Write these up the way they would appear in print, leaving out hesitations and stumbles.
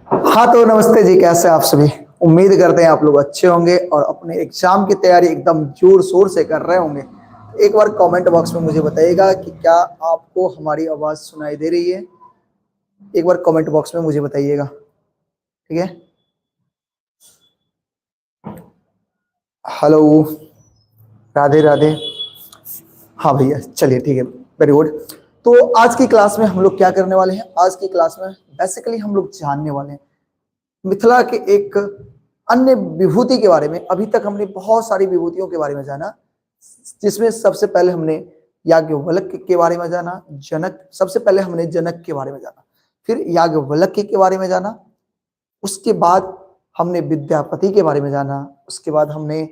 हाँ तो नमस्ते जी, कैसे हैं आप सभी। उम्मीद करते हैं आप लोग अच्छे होंगे और अपने एग्जाम की तैयारी एकदम जोर शोर से कर रहे होंगे। एक बार कमेंट बॉक्स में मुझे बताइएगा कि क्या आपको हमारी आवाज सुनाई दे रही है। एक बार कमेंट बॉक्स में मुझे बताइएगा, ठीक है। हेलो, राधे राधे। हाँ भैया, चलिए ठीक है, वेरी गुड। तो आज की क्लास में हम लोग क्या करने वाले हैं? आज की क्लास में बेसिकली हम लोग जानने वाले हैं मिथिला के एक अन्य विभूति के बारे में। अभी तक हमने बहुत सारी विभूतियों के बारे में जाना, जिसमें सबसे पहले हमने याज्ञवल्क्य के बारे में जाना, जनक, सबसे पहले हमने जनक के बारे में जाना, फिर याज्ञवल्क्य के बारे में जाना, उसके बाद हमने विद्यापति के बारे में जाना, उसके बाद हमने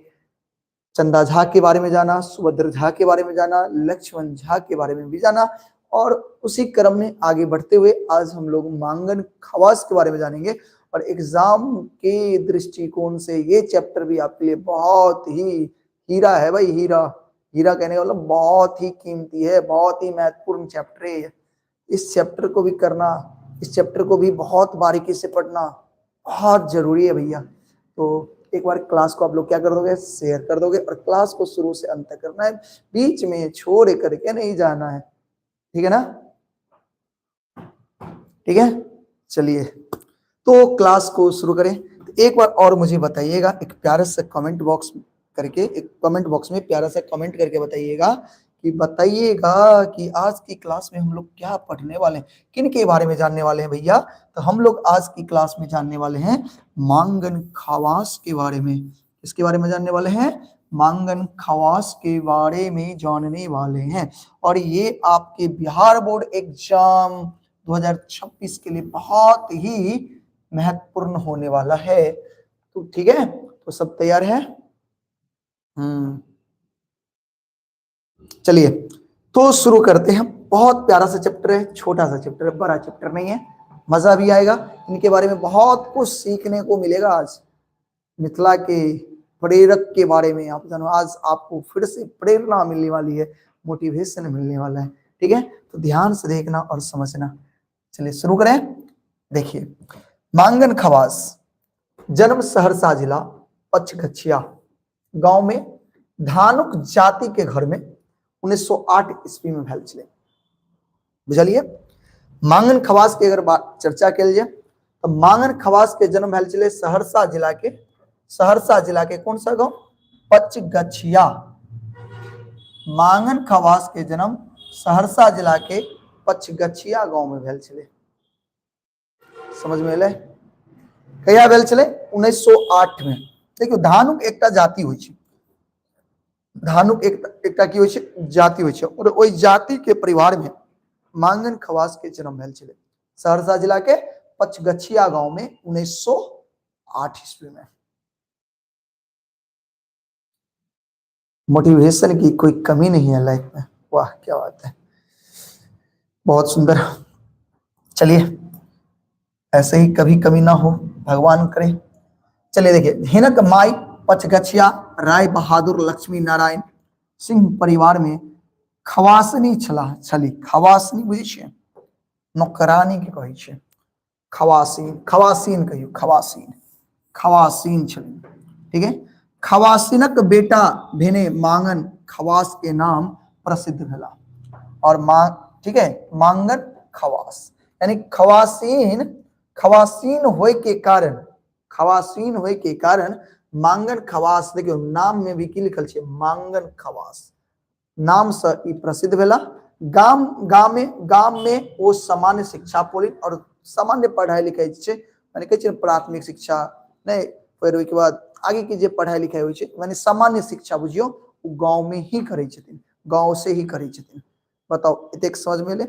चंदा झा के बारे में जाना, सुभद्र झा के बारे में जाना, लक्ष्मण झा के बारे में भी जाना, और उसी क्रम में आगे बढ़ते हुए आज हम लोग मांगन खवास के बारे में जानेंगे। और एग्जाम के दृष्टिकोण से ये चैप्टर भी आपके लिए बहुत ही हीरा है भाई, हीरा। हीरा कहने का मतलब बहुत ही कीमती है, बहुत ही महत्वपूर्ण चैप्टर है। इस चैप्टर को भी करना, इस चैप्टर को भी बहुत बारीकी से पढ़ना बहुत जरूरी है भैया। तो एक बार क्लास को आप लोग क्या कर दोगे, शेयर कर दोगे, और क्लास को शुरू से अंत तक करना है, बीच में छोड़ करके नहीं जाना है, ठीक है ना? ठीक है, चलिए तो क्लास को शुरू करें। तो एक बार और मुझे बताइएगा, एक प्यारा सा कमेंट बॉक्स करके, एक कमेंट बॉक्स में प्यारा सा कमेंट करके बताइएगा कि आज की क्लास में हम लोग क्या पढ़ने वाले हैं, किन के बारे में जानने वाले हैं भैया। तो हम लोग आज की क्लास में जानने वाले हैं मांगन खवास के बारे में। किसके बारे में जानने वाले हैं? मांगन खवास के बारे में जानने वाले हैं। और ये आपके बिहार बोर्ड एग्जाम 2026 के लिए बहुत ही महत्वपूर्ण होने वाला है। तो ठीक है, तो सब तैयार है? चलिए तो शुरू करते हैं। बहुत प्यारा सा चैप्टर है, छोटा सा चैप्टर है, बड़ा चैप्टर नहीं है, मजा भी आएगा। इनके बारे में बहुत कुछ सीखने को मिलेगा आज। मिथिला के प्रेरक के बारे में आप जानो, आज आपको फिर से प्रेरणा मिलने वाली है, मोटिवेशन मिलने वाला है, ठीक है। तो ध्यान से देखना और समझना। चलिए शुरू करें। देखिए, मांगन खवास, जन्म सहरसा जिला पचगछिया गांव में धानुक जाति के घर में 1908 ईस्वी में भेल छलै। बुझलिए? मांगन खवास के अगर बात चर्चा कल जाए तो मांगन खवास के जन्म भेल छलै सहरसा जिला के, सहरसा जिला के कौन सा गांव? पचगछिया। मांगन खवास के जन्म सहरसा जिला के पचगछिया गांव में भेल छलै। समझ में एलै? कहिया भेल छलै? 1908 में। देखियौ, धानुक एकटा जाति होइ छै, धानुक एकटा की होइ छै, जाति होइ छै, और ओहि जाति के परिवार में मांगन खवास के जन्म भेल छलै सहरसा जिला के पचगछिया गांव में 1908 ईस्वी में। मोटिवेशन की कोई कमी नहीं है लाइफ में। वाह क्या बात है, बहुत सुंदर। चलिए, ऐसे ही कभी कमी ना हो, भगवान करे। चलिए देखिए, हिनक माई पचगछिया राय बहादुर लक्ष्मी नारायण सिंह परिवार में खवासनी छला छली। खवासनी बुझै छियै? नौकरानी के कहै छै खवासीन, खवासीन कहियौ, खवासीन, खवासीन छली, ठीक है। खवासीनक बेटा भेने मांगन खवास के नाम प्रसिद्ध भेला। और मांग, ठीक है, मांगन खवास यानी खवासीन, खवासीन होए के कारण, खवासीन होए के कारण मांगन खवास, देखियो नाम में भी की लिखल छै, मांगन खवास नाम से ई प्रसिद्ध भेला। गाम, गाम में, गाम में ओ सामान्य शिक्षा पोलिन और सामान्य पढ़ाई लिखाई छै, माने कहै छै प्राथमिक शिक्षा नहीं, फिर ओहिके बाद आगे के जे पढ़ाई लिखाई होइ छै, माने सामान्य शिक्षा बुझियौ ओ गाँव में ही करै छथिन, गाँव से ही करै छथिन। बताउ एतेक समझ में एलै?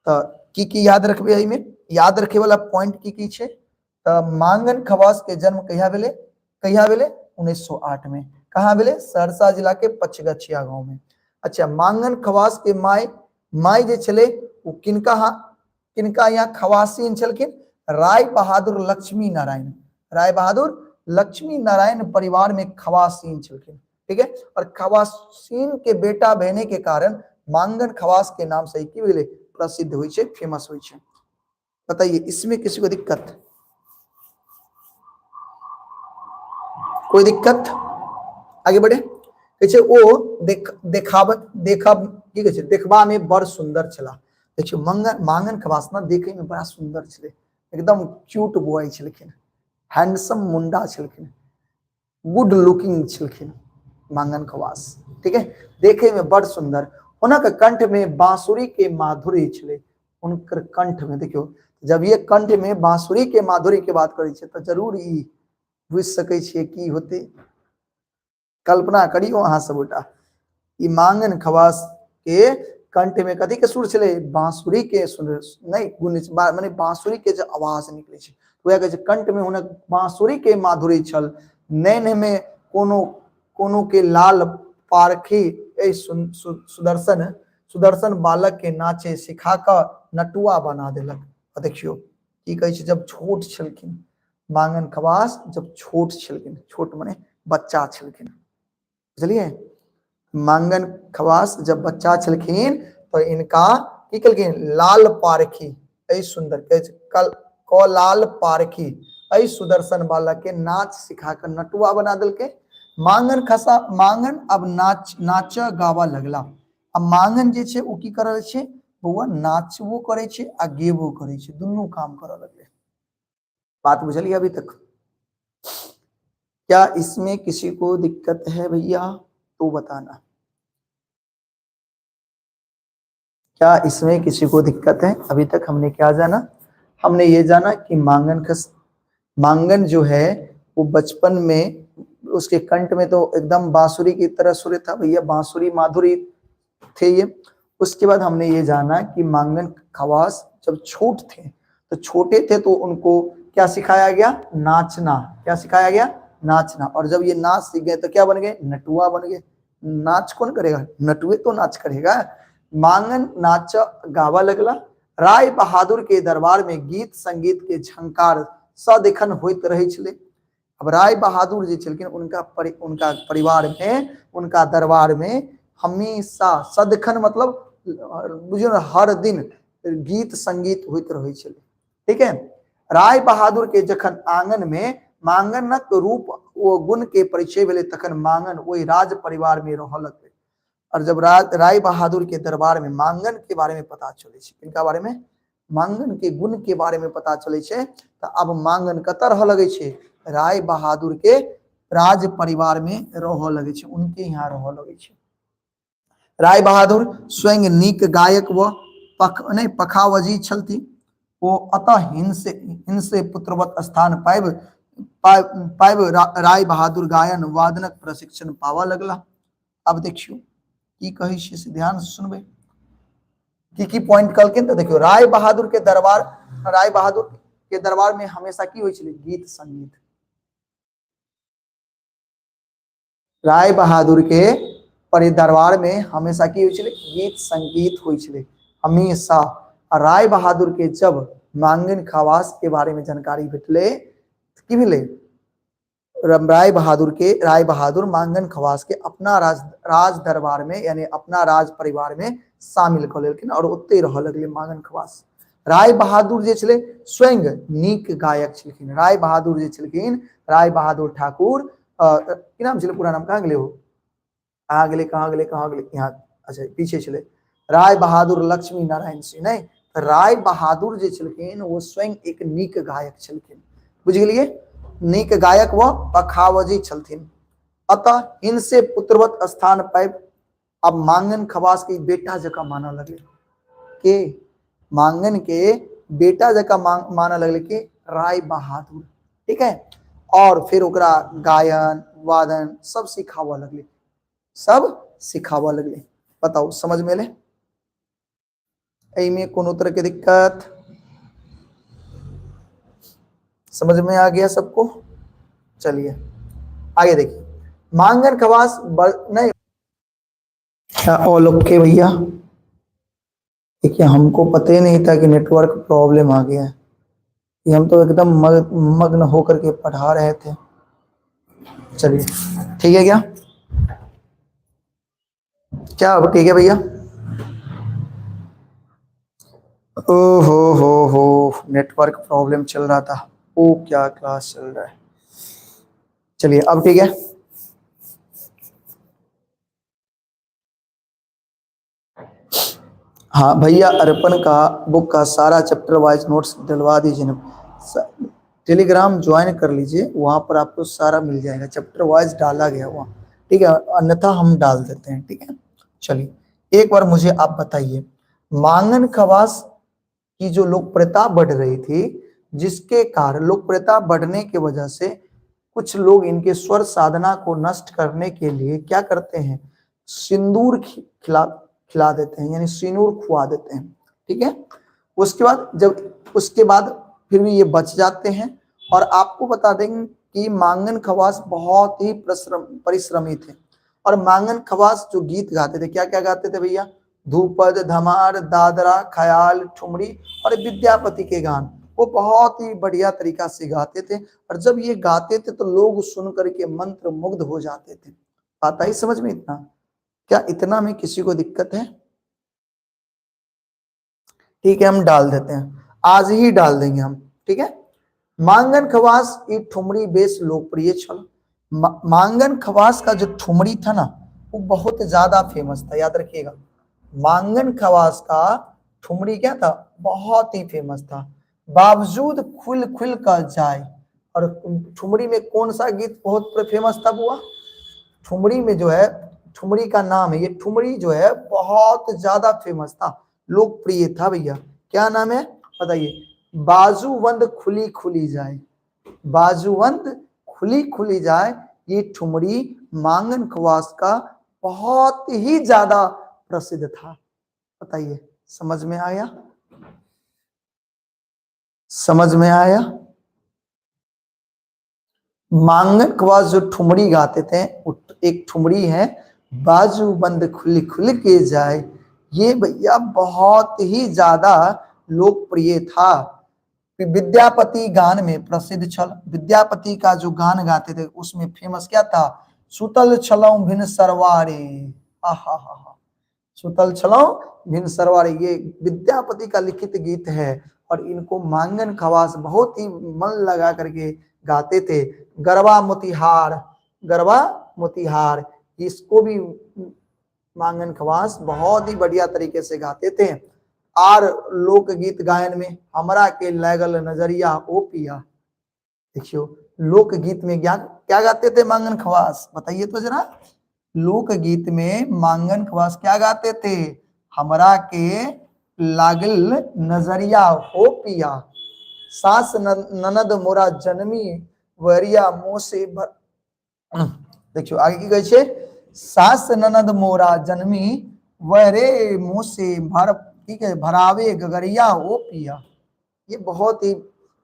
तऽ की की याद रखबै एहिमे? याद रखे वाला पॉइंट की की छै? तऽ मांगन खवास के जन्म कहिया भेलै? कहिया भेलै? 1908 में। कहाँ भेलै? सहरसा जिला के पचगछिया गांव में। अच्छा, मांगन खवास के माय, माय जे छलै ओ किनका, किनका यहाँ खवासीन छलखिन? राय बहादुर लक्ष्मी नारायण, राय बहादुर लक्ष्मी नारायण परिवार में खवासीन छलखिन, ठीक है। और खवासीन के बेटा बहने के कारण मांगन खवास के नाम से की भेलै? प्रसिद्ध होइ छै, फेमस होइ छै। बताइए इसमें किसी को दिक्कत? कोई दिक्कत? आगे बढ़े। कहै छै ओ देख देखाब देखब की कहै छै, देखबा में बड़ सुंदर छला। देखियौ मंगन मांगन खवास ना देखे में बड़ा सुंदर छलै, एकदम क्यूट बॉय छलखिन, हैंडसम मुंडा छलखिन, गुड लुकिंग छलखिन मांगन खवास, ठीक है, देखे में बड़ सुंदर। हुनक कंठ में बांसुरी के माधुरी छलै। हुनकर कंठ में देखियौ, जब ये कंठ में बांसुरी के माधुरी के बात करै छै तऽ जरूर ई बुझि सकै छियै की होतै। कल्पना करियौ अहाँ सब गोटा, ई मांगन खवास के कंठ में कथी के सुर छलै? बांसुरी के सुर नहीं गुण, माने बांसुरी के जे आवाज निकलै छै, वएह कहै छै कंठ में हुनक बांसुरी के माधुरी छल। नैन में कोनो कोनो के लाल पारखी ए सुदर्शन सुदर्शन बालक के नाचे सिखा कऽ नटुआ बना देलक। देखियौ की कहै छै, जब छोट छलखिन मांगन खवास, जब छोट छलखिन, छोट मने बच्चा छलखिन, बुझलियै, मांगन खवास जब बच्चा छलखिन तो इनका की केलखिन, लाल पारखी एहि सुंदर कहै छै कल क लाल पारखी एहि सुदर्शन बालक के नाच सिखा कऽ नटुआ बना देलकै। मांगन खसा मांगन अब नाच नाच गाबऽ लगला। आ मांगन जे छै ओ की कर रहल छै बौआ, नाचबो करै छै आ गेबो करै छै, दुनू काम करऽ लगलै। बात बुझलिए अभी तक? क्या इसमें किसी को दिक्कत है भैया तो बताना, क्या इसमें किसी को दिक्कत है? अभी तक हमने क्या जाना, हमने ये जाना कि मांगन खस मांगन जो है वो बचपन में उसके कंठ में तो एकदम बांसुरी की तरह सुर था भैया, बांसुरी माधुरी थे ये। उसके बाद हमने ये जाना कि मांगन खवास जब छोट थे तो छोटे थे तो उनको क्या सिखाया गया, नाचना। क्या सिखाया गया, नाचना। और जब ये नाच सीख गए तो क्या बन गए, नटुआ बन गए। नाच कौन करेगा, नटुए तो नाच करेगा। मांगन नाच गावा लगला। राय बहादुर के दरबार में गीत संगीत के झंकार सदिखन होइत रहे छलै। अब राय बहादुर जे छलखिन उनका परिवार में, उनका दरबार में हमेशा सदिखन मतलब बुझियौ ने हर दिन गीत संगीत होइत रहै छलै, ठीक है। राय बहादुर के जखन आंगन में मांगनक रूप ओ गुण के परिचय भेलै तखन मांगन ओहि राज परिवार में रहऽ लगलै। और जब राय बहादुर के दरबार में मांगन के बारे में पता चलै छै, किनका बारे में, मांगन के गुण के बारे में पता चलै छै, तऽ आब मांगन कतऽ रहऽ लगै छै, राय बहादुर के राज परिवार में रहऽ लगै छै, उनके यहाँ रहऽ लगै छै। राय बहादुर स्वयं नीक गायक व नहीं पखावजी छलथि। ओ अतः हिनसे पुत्रवत स्थान पाबि पाबि राय बहादुर गायन वादनक प्रशिक्षण पाबऽ लगला। अब देखियौ की कहै छियै से ध्यान से सुनबै, की की पॉइंट कहलखिन। तऽ देखियौ राय बहादुर के दरबार, राय बहादुर के दरबार में हमेशा की होइ छलै, गीत संगीत। राय बहादुर के परिदरबार में हमेशा की होइ छलै, गीत संगीत होइ छलै हमेशा। आ राय बहादुर के जब मांगन खवास के बारे में जानकारी भेटलै की भेलै, राय बहादुर के राय बहादुर मांगन खवास के अपना राज राज दरबार में यानी अपना राज परिवार में शामिल कऽ लेलखिन और ओतहि रहऽ लगलै मांगन खवास। राय बहादुर जे छलै स्वयं नीक गायक छलखिन। राय बहादुर जे छलखिन, राय बहादुर ठाकुर, की नाम छलै पूरा नाम, कहाँ गेलै ओ, कहाँ गेलै, कहाँ गेलै, कहाँ गेलै, यहाँ अच्छा पीछे छलै राय बहादुर लक्ष्मी नारायण सिंह। नहीं, राय बहादुर जे छलखिन वो स्वयं एक नीक गायक छलखिन, बुझि गेलियै, नीक गायक व पखावजी छलथिन। अतः हिनसे पुत्रवत स्थान पाबि अब मांगन खवास के बेटा जकाँ मानऽ लगलै। के मांगन के बेटा जकाँ मानऽ लगलै के राय बहादुर, ठीक है। और फिर ओकरा गायन वादन सब सिखाबऽ लगलै, सब सिखाबऽ लगलै। बताउ समझ में एलै? एहिमे कोनो तरह के दिक्कत? समझ में आ गया सबको? चलिए आगे देखिए। मांगन खवास नहीं क्या ऑल ओके भैया? देखिए हमको पता ही नहीं था कि नेटवर्क प्रॉब्लम आ गया है, ये हम तो एकदम मग्न होकर के पढ़ा रहे थे। चलिए ठीक है, क्या क्या अब ठीक है भैया? ओ हो नेटवर्क प्रॉब्लम चल रहा था। ओ क्या क्लास चल रहा है। चलिए अब ठीक है। हाँ भैया, अर्पण का बुक का सारा चैप्टर वाइज नोट्स डलवा दीजिए ना। टेलीग्राम ज्वाइन कर लीजिए, वहां पर आपको सारा मिल जाएगा, चैप्टर वाइज डाला गया वहाँ, ठीक है, अन्यथा हम डाल देते हैं, ठीक है। चलिए एक बार मुझे आप बताइए, मांगन खवास की जो लोकप्रियता बढ़ रही थी, जिसके कारण लोकप्रियता बढ़ने की वजह से कुछ लोग इनके स्वर साधना को नष्ट करने के लिए क्या करते हैं, सिंदूर खिला खिला देते हैं, यानी सिंदूर खुआ देते हैं, ठीक है। उसके बाद जब उसके बाद फिर भी ये बच जाते हैं। और आपको बता दें कि मांगन खवास बहुत ही परिश्रमी थे। और मांगन खवास जो गीत गाते थे, क्या क्या गाते थे भैया, धूपद, धमार, दादरा, ख्याल, ठुमरी और विद्यापति के गान वो बहुत ही बढ़िया तरीका से गाते थे। और जब ये गाते थे तो लोग सुन करके मंत्र मुग्ध हो जाते थे। आता ही समझ में इतना? क्या इतना में किसी को दिक्कत है? ठीक है, हम डाल देते हैं, आज ही डाल देंगे हम, ठीक है। मांगन खवास की ठुमरी बेस लोकप्रिय छल। मांगन खवास का जो ठुमरी था ना, वो बहुत ज्यादा फेमस था, याद रखिएगा। मांगन खवास का ठुमरी क्या था, बहुत ही फेमस था। बावजूद खुल खुल कर जाए। और ठुमरी में कौन सा गीत बहुत फेमस था बुआ? ठुमरी में जो है, ठुमरी का नाम है ये, ठुमरी जो है बहुत ज्यादा फेमस था, लोकप्रिय था भैया। क्या नाम है बताइए? बाजूबंद खुली खुली जाए, बाजूबंद खुली खुली जाए, ये ठुमरी मांगन खवास का बहुत ही ज्यादा प्रसिद्ध था। बताइए समझ में आया? समझ में आया? मांगन खवास जो ठुमरी गाते थे, एक ठुमरी है बाजूबंद खुली खुल के जाए, ये भैया बहुत ही ज्यादा लोकप्रिय था। विद्यापति गान में प्रसिद्ध छल। विद्यापति का जो गान गाते थे उसमें फेमस क्या था? सुतल छलौं भिन सरवारे, आहा हा हा, सुतल छलौं भिन सरवारे, ये विद्यापति का लिखित गीत है। और इनको मांगन खवास बहुत ही मन लगा करके गाते थे। गरबा मोतिहार, गरबा मोतिहार, इसको भी मांगन खवास बहुत ही बढ़िया तरीके से गाते थे। Are लोकगीत गायन में हमरा के लागल नजरिया ओ पिया, देखियो लोकगीत में क्या क्या गाते थे मांगन खवास, बताइए तो जरा। लोकगीत में मांगन खवास क्या गाते थे? हमरा के लागल नजरिया हो पिया, सास ननद मोरा जनमी वरिया मोसे भर। देखियो आगे की कहै छै, सास ननद मोरा जनमी वरे मोसे भर, ठीक है, भरावे गगरिया ओ पिया। ये बहुत ही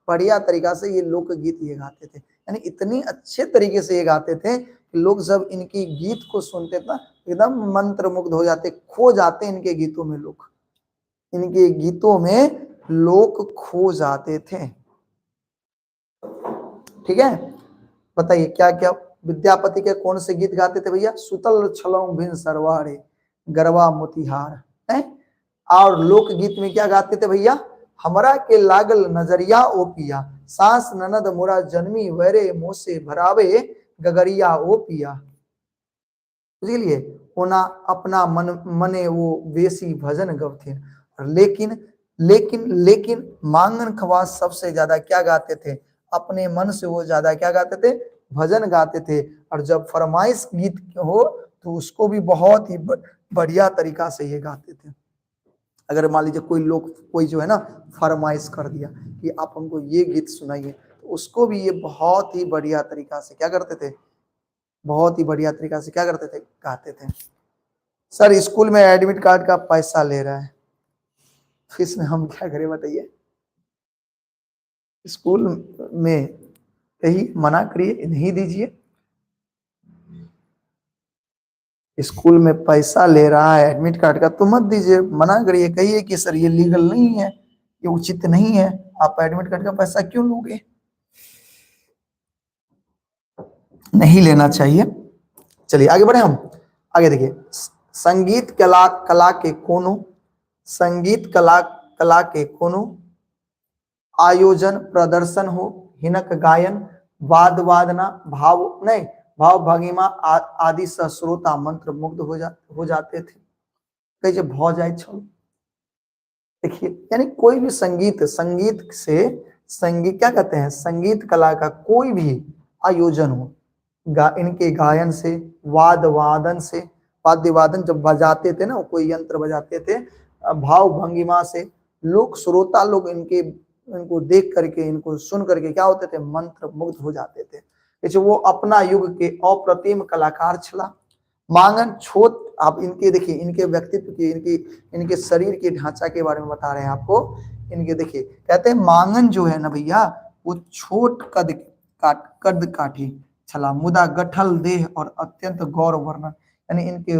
बढ़िया तरीका से ये लोकगीत ये गाते थे, यानी इतनी अच्छे तरीके से ये गाते थे कि लोग जब इनकी गीत को सुनते थे एकदम मंत्रमुग्ध हो जाते, खो जाते इनके गीतों में लोग, इनके गीतों में लोग खो जाते थे। ठीक है, बताइए क्या क्या विद्यापति के कौन से गीत गाते थे भैया? सुतल छलौं भिन सरवारे गरबा मोतिहार है। और लोकगीत में क्या गाते थे भैया? हमरा के लागल नजरिया ओ पिया, सास ननद मोरा जन्मी वैरे मोसे भरावे गगरिया ओ पिया। बुझलिए? ओना अपना मन मने वो बेसी भजन गवथिन, लेकिन लेकिन लेकिन मांगन खवास सबसे ज्यादा क्या गाते थे? अपने मन से वो ज्यादा क्या गाते थे? भजन गाते थे। और जब फरमाइश गीत हो तो उसको भी बहुत ही बढ़िया तरीका से ये गाते थे। अगर मान लीजिए कोई लोग कोई जो है ना फरमाइश कर दिया कि आप हमको ये गीत सुनाइए, तो उसको भी ये बहुत ही बढ़िया तरीका से क्या करते थे? बहुत ही बढ़िया तरीका से क्या करते थे? गाते थे। सर स्कूल में एडमिट कार्ड का पैसा ले रहा है, तो इसमें हम क्या करें बताइए? स्कूल में यही मना करिए, नहीं दीजिए। स्कूल में पैसा ले रहा है एडमिट कार्ड का तो मत दीजिए, मना करिए, कहिए कि सर ये लीगल नहीं है, ये उचित नहीं है, आप एडमिट कार्ड का पैसा क्यों लोगे? नहीं लेना चाहिए। चलिए आगे बढ़े हम। आगे देखिए, संगीत कला कला के कोनो, संगीत कला कला के कोनो आयोजन प्रदर्शन हो, हिनक गायन वाद वादना भाव नहीं भाव भंगिमा आदि से श्रोता मंत्र मुग्ध हो जाते थे। कहै छै भऽ जाइ छल। देखिए यानी कोई भी संगीत, संगीत से संगीत क्या कहते हैं, संगीत कला का कोई भी आयोजन हो, इनके गायन से, वाद वादन से, वाद्य वादन जब बजाते थे ना, कोई यंत्र बजाते थे, भाव भंगिमा से लोग, श्रोता लोग इनको देख करके, इनको सुन करके क्या होते थे, मंत्र मुग्ध हो जाते थे। जैसे वो अपना युग के अप्रतिम कलाकार छला। मांगन छोट, आप इनके देखिए, इनके व्यक्तित्व की, इनके शरीर के ढांचा के बारे में बता रहे हैं आपको। इनके देखिए कहते हैं मांगन जो है ना भैया, वो छोट कद काट, कद काठी छला, मुदा गठल देह और अत्यंत गौर वर्णन, यानी इनके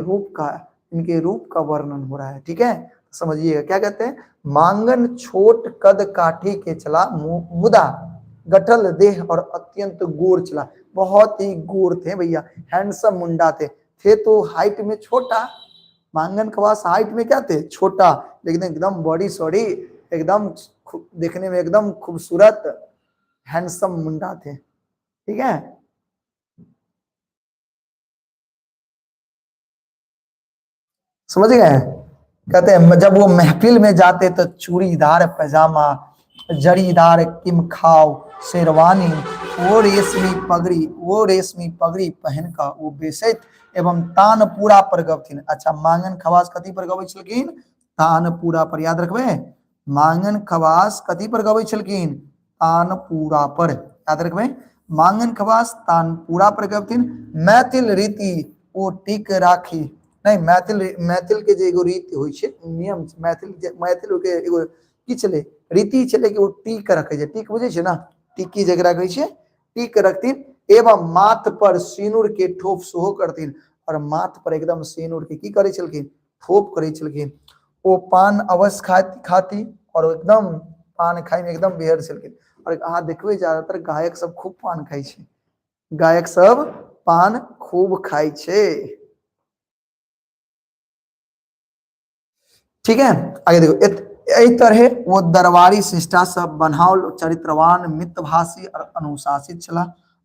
रूप का वर्णन हो रहा है। ठीक है, समझिएगा क्या कहते हैं, मांगन छोट कद काठी के चला, मुदा गठल देह और अत्यंत गोर चला। बहुत ही गोर थे भैया, हैंडसम मुंडा थे। थे तो हाइट में छोटा, मांगन खवास हाइट में क्या थे, छोटा, लेकिन एकदम बॉडी सॉडी, एकदम देखने में एकदम खूबसूरत हैंडसम मुंडा थे। ठीक है, समझ गए। कहते हैं जब वो महफिल में जाते तो चूड़ीदार पैजामा, जरीदार किमखाव शेरवानी, वो रेशमी पगड़ी पहन कर वो बेसैत एवं तानपूरा पर गवथिन। अच्छा, मांगन खवास कथी पर गबै छलखिन, तानपूरा पर। याद रखबे, मांगन खवास कथी पर गबै छलखिन, तानपूरा पर। याद रखबे, मांगन खवास तानपूरा पर गवथिन। मैथिल रीति ओ टीक राखी नहीं, मैथिल के जे एगो रीति होइ छै, नियम छै, मैथिल जे, मैथिल के एगो की छलै, रीति छलै कि ओ टीक रखै छै। टीक बुझै छै ना, टिक्की जकरा कहै छै, टीक रखथिन एवं माथ पर सिनुर के ठोप सेहो करथिन। और माथ पर एकदम सिनुर के की करै छलखिन, ठोप करै छलखिन। ओ पान अवश्य खाती और एकदम पान खाय में एकदम बेहर छलखिन। और अहाँ देखबै ज्यादातर गायक सब खूब पान खाइ छै, गायक सब पान खूब खाइ छै। ठीक है, आगे देखो, एहि तरहे वो दरबारी शिष्टा सब बनाओल चरित्रवान, मितभाषी और अनुशासित छला।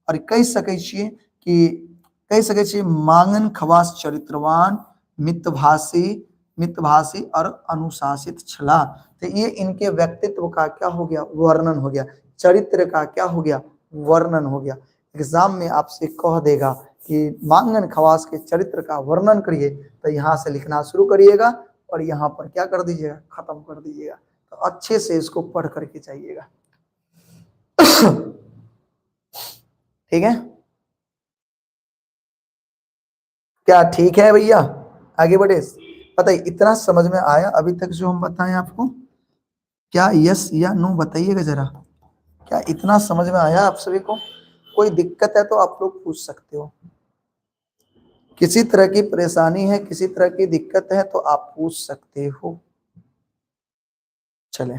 और कहि सकै छियै कि, कहि सकै छियै मांगन खवास चरित्रवान, मितभाषी और अनुशासित छला। तो ये इनके व्यक्तित्व का क्या हो गया, वर्णन हो गया। चरित्र का क्या हो गया, वर्णन हो गया। एग्जाम में आपसे कह देगा कि मांगन खवास के चरित्र का वर्णन करिए, तो यहाँ से लिखना शुरू करिएगा और यहाँ पर क्या कर दीजिएगा, खत्म कर दीजिएगा। तो अच्छे से इसको पढ़ करके जाइएगा। ठीक है, क्या ठीक है भैया, आगे बढ़े। बताइए, इतना समझ में आया अभी तक जो हम बताएं आपको? क्या यस या नो बताइएगा जरा, क्या इतना समझ में आया आप सभी को? कोई दिक्कत है तो आप लोग पूछ सकते हो, किसी तरह की परेशानी है, किसी तरह की दिक्कत है तो आप पूछ सकते हो। चले,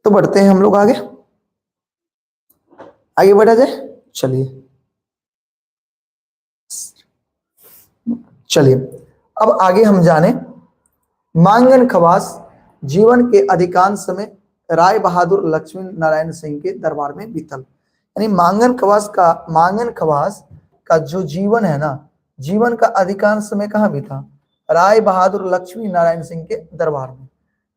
तो बढ़ते हैं हम लोग आगे, आगे बढ़ा जाए। चलिए चलिए, अब आगे हम जाने। मांगन खवास जीवन के अधिकांश समय राय बहादुर लक्ष्मी नारायण सिंह के दरबार में बीतल। यानी मांगन खवास का जो जीवन है ना, जीवन का अधिकांश समय कहाँ बीता, राय बहादुर लक्ष्मी नारायण सिंह के दरबार में।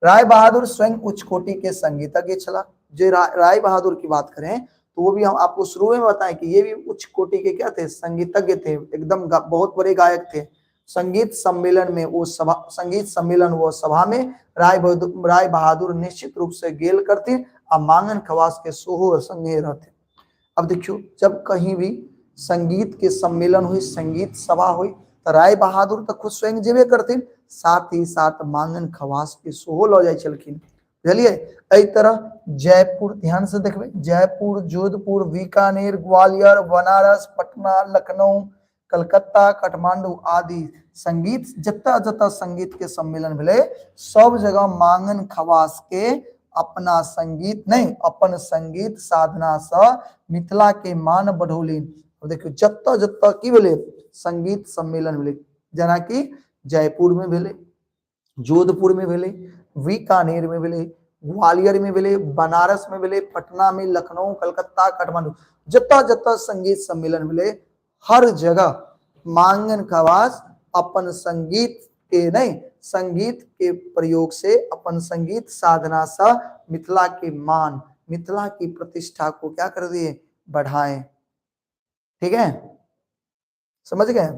राय बहादुर स्वयं उच्च कोटि के संगीतज्ञ छला। जो राय बहादुर की बात करें तो वो भी हम आपको शुरू में बताएं कि ये भी उच्च कोटि के क्या थे, संगीतज्ञ थे, एकदम बहुत बड़े गायक थे। संगीत सम्मेलन में वो सभा, संगीत सम्मेलन वो सभा में राय बहादुर निश्चित रूप से गेल करते आ मांगन खवास के सोहो संगे रहते। अब देखियो, जब कहीं भी संगीत के सम्मेलन हुई, संगीत सभा हुई, तो राय बहादुर तो खुद स्वयं जेबे करथिन, साथ ही साथ मांगन खवास के सोहो लऽ जाइ छलखिन। बुझलियै? एहि तरह जयपुर, ध्यान से देखबै, जयपुर, जोधपुर, बीकानेर, ग्वालियर, बनारस, पटना, लखनऊ, कलकत्ता, काठमांडू आदि संगीत, जतऽ जतऽ संगीत के सम्मेलन भेलै सब जगह मांगन खवास के अपना संगीत नहीं, अपन संगीत साधना से मिथिला के मान बढ़ौलिन। अब देखियौ, जतऽ जतऽ की भेलै, संगीत सम्मेलन भेलै, जेनाकि जयपुर में भेलै, जोधपुर में भेलै, बीकानेर में भेलै, ग्वालियर में भेलै, बनारस में भेलै, पटना में, लखनऊ, कलकत्ता, काठमांडू, जतऽ जतऽ संगीत सम्मेलन भेलै हर जगह मांगन खवास अपन संगीत के नहीं, संगीत के प्रयोग से अपन संगीत साधना से मिथिला के मान, मिथिला की प्रतिष्ठा को क्या कर दिए, बढ़ाए। ठीक है, समझ गए।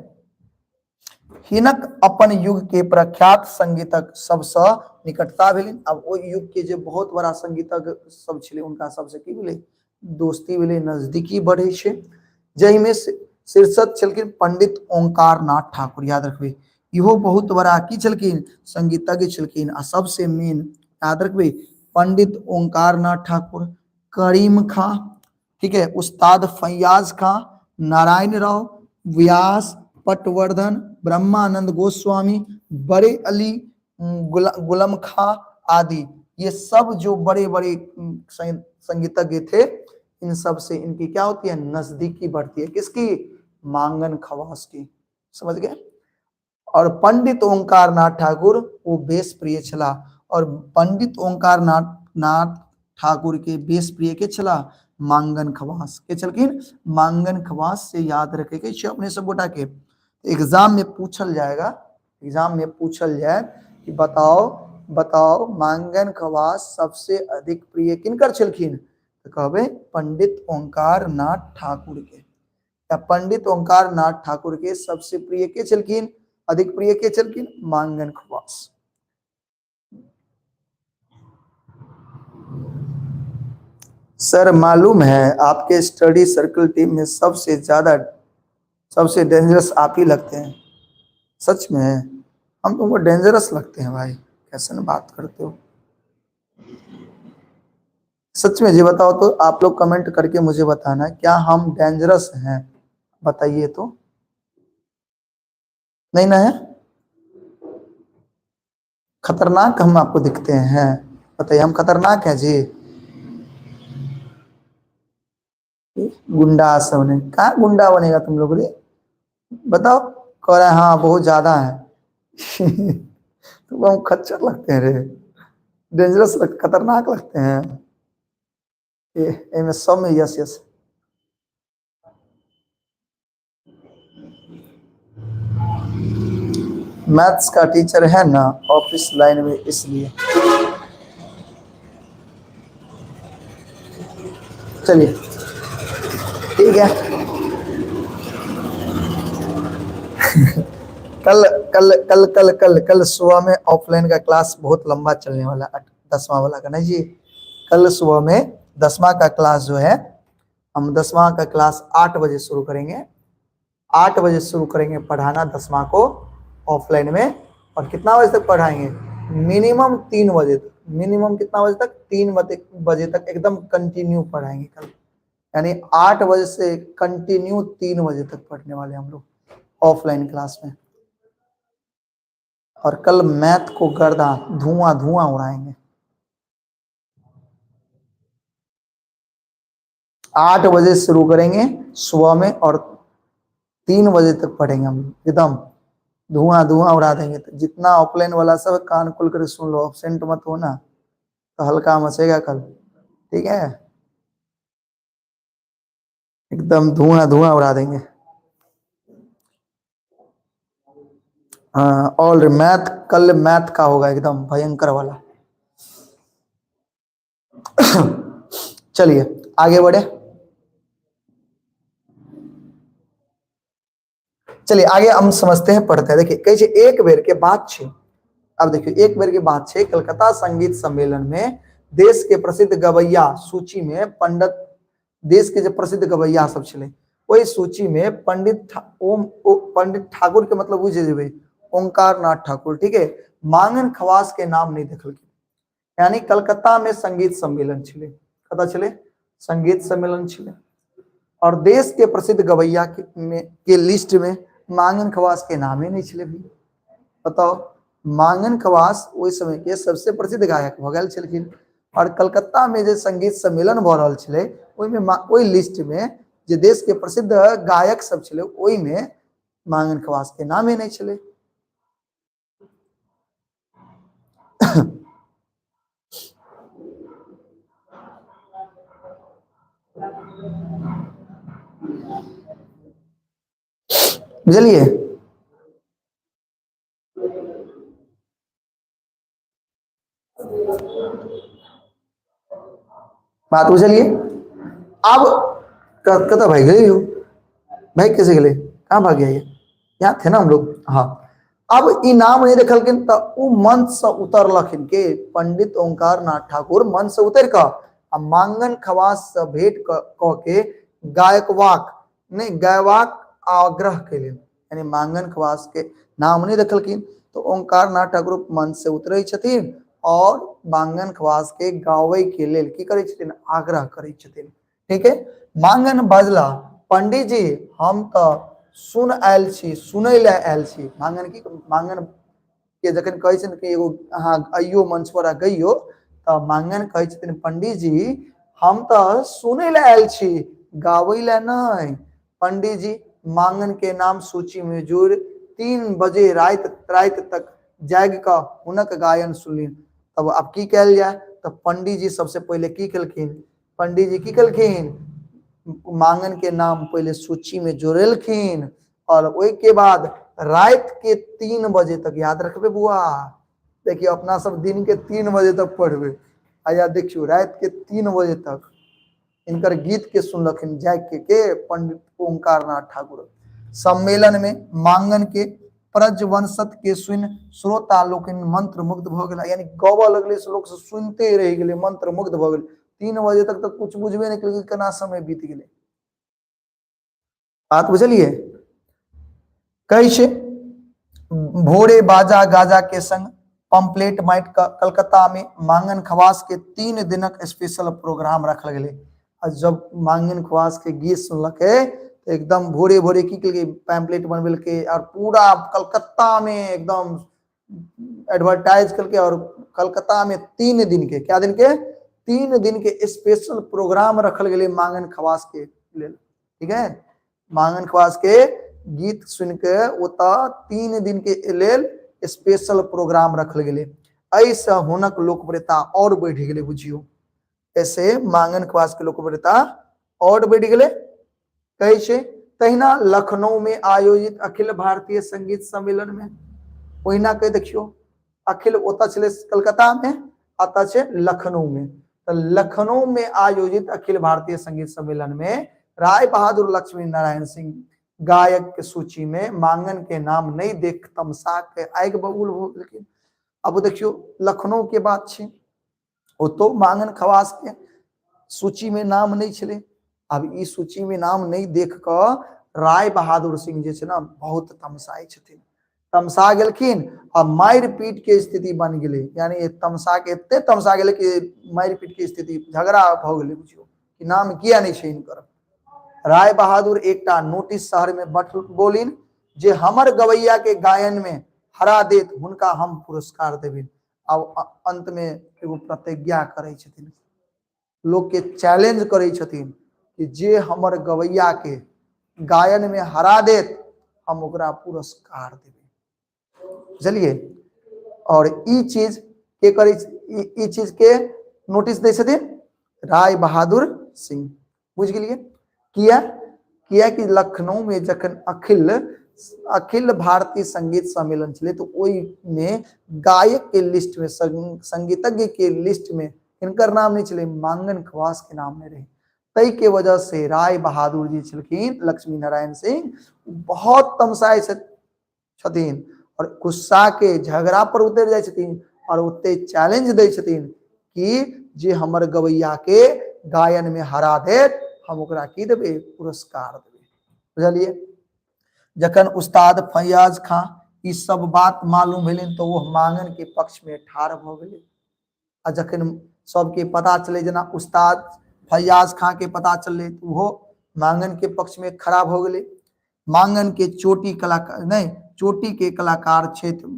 हिनक अपन युग के प्रख्यात संगीतक सबसँ निकटता भेलनि। अब ओहि युग के जे बहुत बड़ा संगीतज्ञ सब छलै उनका सबसे की भेलै, दोस्ती भेलै, नजदीकी बढ़ै छै। जाहिमे शीर्षक छलखिन पंडित ओंकार नाथ ठाकुर, याद रखबै इहो बहुत बड़ा की छलखिन, संगीतज्ञ छलखिन। आ सबसे मेन याद रखबै पंडित ओंकार नाथ ठाकुर, करीम खां, ठीक है, उस्ताद फैयाज खां, नारायण राव, व्यास, पटवर्धन, ब्रह्मानंद गोस्वामी, बड़े अली, गुलम खां आदि, ये सब जो बड़े बड़े संगीतज्ञ थे, इन सब से इनकी क्या होती है, नजदीकी बढ़ती है। किसकी, मांगन खवास की, समझ गए। और पंडित ओंकार नाथ ठाकुर वो बेस प्रिय छला, और पंडित ओंकार नाथ ठाकुर के बेस प्रिय के छला, मांगन खवास के छलखिन। मांगन खवास से याद रखे के छै अपने सब गोटा के, एग्जाम में पूछल जाएगा, एग्जाम में पूछल जाए कि बताओ बताओ मांगन खवास सबसे अधिक प्रिय किनकर छलखिन, तो कहबे पंडित ओंकार नाथ ठाकुर के। या पंडित ओंकार नाथ ठाकुर के सबसे प्रिय के छलखिन, अधिक प्रिय के छलखिन, मांगन खवास। सर मालूम है आपके स्टडी सर्कल टीम में सबसे ज्यादा, सबसे डेंजरस आप ही लगते हैं। सच में हम तुमको डेंजरस लगते हैं भाई, कैसे ना बात करते हो। सच में जी बताओ तो, आप लोग कमेंट करके मुझे बताना क्या हम डेंजरस हैं, बताइए तो। नहीं ना है, खतरनाक हम आपको दिखते हैं, बताइए हम खतरनाक हैं जी। गुंडा सब ने कहा गुंडा बनेगा तुम लोग रे, बताओ। कह रहा है हाँ बहुत ज्यादा है। तो हम खच्चर लगते हैं रे, डेंजरस लग, खतरनाक लगते हैं। ए में सब में यस यस। मैथ्स का टीचर है ना ऑफिस लाइन में, इसलिए। चलिए ठीक है। कल कल कल कल कल कल सुबह में ऑफलाइन का क्लास बहुत लंबा चलने वाला है, 10वां वाला का नहीं जी। कल सुबह में 10वां का क्लास जो है, हम 10वां का क्लास 8 बजे शुरू करेंगे। 8 बजे शुरू करेंगे पढ़ाना 10वां को ऑफलाइन में। और कितना बजे तक पढ़ाएंगे? मिनिमम 3 बजे तक। मिनिमम कितना बजे तक? 3 बजे तक एकदम कंटिन्यू पढ़ाएंगे कल। यानी 8 बजे से कंटिन्यू 3 बजे तक पढ़ने वाले हम लोग ऑफलाइन क्लास में। और कल मैथ को गर्दा धुआं धुआं उड़ाएंगे। 8 बजे शुरू करेंगे सुबह में और 3 बजे तक पढ़ेंगे हम, एकदम धुआं धुआं उड़ा देंगे। तो जितना ऑफलाइन वाला सब कान खोल कर सुन लो, एब्सेंट मत होना, तो हल्का मचेगा कल, ठीक है? एकदम धुआं धुआं उड़ा देंगे। हाँ, और मैथ कल मैथ का होगा एकदम भयंकर वाला। चलिए आगे बढ़े। चलिए आगे हम समझते हैं, पढ़ते हैं। देखिए कहे छे, एक बेर के बात छे। अब देखिए एक बेर के बात छे, कलकत्ता संगीत सम्मेलन में देश के प्रसिद्ध गवैया सूची में पंडित, देश के जो प्रसिद्ध गवैया सब छले ओहि सूची में पंडित ओम, ओ, पंडित ठाकुर के मतलब बुझे जेबै ओंकार नाथ ठाकुर, ठीक है, मांगन खवास के नाम नहीं देखलखिन। यानी कलकत्ता में संगीत सम्मेलन छले, कतऽ छले? संगीत सम्मेलन छले और देश के प्रसिद्ध गवैया के, में, के लिस्ट में मांगन खवास के नाम ही नहीं छले भी। बताओ, मांगन खवास ओहि समय के सबसे प्रसिद्ध गायक भऽ गेल छलखिन और कलकत्ता में जे संगीत सम्मेलन भऽ रहल छलै ओहिमे ओहि लिस्ट में जे देश के प्रसिद्ध गायक सब छलै ओहिमे मांगन खवास के नामे नहीं छलै। बुझलियै? बात बुझलियै? आब कतऽ भागि गेलै यौ? भागि कैसे गेलै? कहाँ भाग गया ये? यहाँ थे ना हम लोग। हाँ, अब ई नाम नहीं देखलखिन तऽ ओ मंच से उतरलखिन के पंडित ओंकार नाथ ठाकुर मंच से उतर कऽ आ मांगन खवास से भेंट कऽ के गायकवाक नहि गायवाक आग्रह केलनि। यानी मांगन खवास के नाम नहीं देखलखिन तो ओंकार नाथ ठाकुर मंच से उतरे छथिन और मांगन खवास के गावे के लेल की करै छथिन? आग्रह करै छथिन। ठीक है, मांगन बजला, पंडित जी हम तो सुन आयल छी, सुनै ले आयल छी। मांगन की मांगन के जखन कहै छथिन कि एगो अहाँ अइयो मंच पर आ गइयो, तऽ मांगन कहै छथिन पंडित जी हम तऽ सुनै ले आयल छी, गाबै ले नहि। पंडित जी मांगन के नाम सूची में जोड़ि 3 बजे राति राति तक जागि कऽ हुनक गायन सुनलिन। तब आब की कयल जाय? तऽ पंडित जी सबसे पहिले की केलखिन? पंडित जी की केलखिन? मांगन के नाम पहिले सूची में जोड़ेलखिन और ओहि के बाद राति के 3 बजे तक, याद रखबे बुआ, देखियो अपना सब दिन के 3 बजे तक पढ़बे, आ या देखियो राति के 3 बजे तक इनकर गीत के सुनलखिन जाग के पंडित ओंकार नाथ ठाकुर। सम्मेलन में मांगन के प्रजवंशत के सुन श्रोता लोकनि मंत्र मुग्ध भऽ गेला। यानी गाबऽ लगले से लोक सब सुनते रहि गेलै, मंत्र मुग्ध भऽ गेलै। 3 बजे तक तऽ कुछ बुझबे नहि केलकै केना समय बीत गेलै। बात बुझलियै? कहै छै भोरे बाजा गाजा के संग पंपलेट माइट कऽ कलकत्ता में मांगन खवास के 3 दिनक स्पेशल प्रोग्राम रखल गेलै। आ जब मांगन खवास के गीत सुनलकै तऽ एकदम भोरे भोरे की केलकै? पैम्पलेट बनबेलकै और पूरा कलकत्ता में एकदम एडवर्टाइज केलकै और कलकत्ता में 3 दिन के, क्या दिन के? 3 दिन के स्पेशल प्रोग्राम रखल गेलै मांगन खवास के लेल। ठीक है, मांगन खवास के गीत सुन के ओतऽ 3 दिन के लेल स्पेशल प्रोग्राम रखल गेलै। एहिसँ हुनक लोकप्रियता और बढ़ि गेलै। बुझियौ, ऐसे मांगन खवास के लोकप्रियता और बढ़ि गेलै। कहै छै तहिना लखनऊ में आयोजित अखिल भारतीय संगीत सम्मेलन में, ओहिना कहि देखियौ, अखिल ओतऽ छलै कलकत्ता में, अतऽ छै लखनऊ में। तऽ लखनऊ में आयोजित अखिल भारतीय संगीत सम्मेलन में राय बहादुर लक्ष्मी नारायण सिंह गायक के सूची में मांगन के नाम नहीं देख तमसा के आगि बबूल हो गेलखिन। अब देखियौ लखनऊ के बात छै, ओतौ मांगन खवास के सूची में नाम नहीं छलै। अब ई सूची में नाम नहीं देख कऽ राय बहादुर सिंह जे छै ने बहुत तमसाइ छथिन। तमसा गेलखिन आ मारि पीट के स्थिति बन गेलै। यानी तमसा के एते तमसा गेलै कि मारि पीट के स्थिति, झगड़ा भऽ गेलै। बुझियौ कि नाम किया नहीं छै हिनकर। राय बहादुर एकटा नोटिस शहर में बोलिन जे हमर गवैया के गायन में हरा देत हुनका हम पुरस्कार देबिन। आब अंत में एगो प्रतिज्ञा करै छथिन, लोक के चैलेंज करै छथिन कि जे हमर गवैया के गायन में हरा देत हम ओकरा पुरस्कार देबै। बुझलियै? और ई चीज के करै, ई चीज के नोटिस दै छथिन राय बहादुर सिंह। बुझि गेलियै? किया? किया कि लखनऊ में जखन अखिल अखिल भारतीय संगीत सम्मेलन छलै तऽ ओहिमे गायक के लिस्ट में, संगीतज्ञ के लिस्ट में हिनकर नाम नहीं छलै, मांगन खवास के नाम नहीं रहे। तै के वजह से राय बहादुर जी छलखिन लक्ष्मी नारायण सिंह बहुत तमसाय छथिन और गुस्सा के झगड़ा पर उतर जाइ छथिन और ओते चैलेंज दै छथिन कि जे हमर गवैया के गायन में हरा देत हम ओकरा की देबै? पुरस्कार देबै। बुझलियै? जखन उस्ताद फैयाज खां ई सब बात मालूम भेलनि तऽ ओ मांगन के पक्ष में ठाढ़ भऽ गेलै। आ जखन सबके पता चलै, जेना उस्ताद फैयाज खां के पता चललै तऽ ओहो मांगन के पक्ष में खड़ा भऽ गेलै। मांगन के चोटी कलाकार नहीं, चोटी के कलाकार छथि,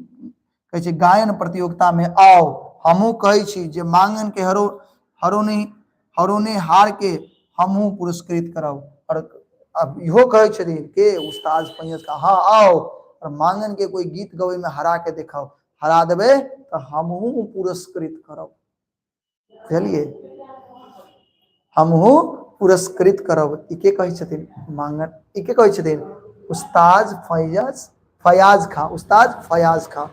कहै छै गायन प्रतियोगिता में आउ, हमहूँ कहै छी जे मांगन के हरो हरोने हरोने हार के हमहूँ पुरस्कृत करब। और अब इहो कहै छथिन के उस्ताद फैयाज खां, हाँ आओ और मांगन के कोई गीत गबै में हरा के देखाओ, हरा देबै तऽ हमहूँ पुरस्कृत करब। बुझलियै? हमहूँ पुरस्कृत करब। ई के कहै छथिन? मांगन। ई के कहै छथिन? उस्ताद फैयाज, फयाज खां, उस्ताद फयाज खां।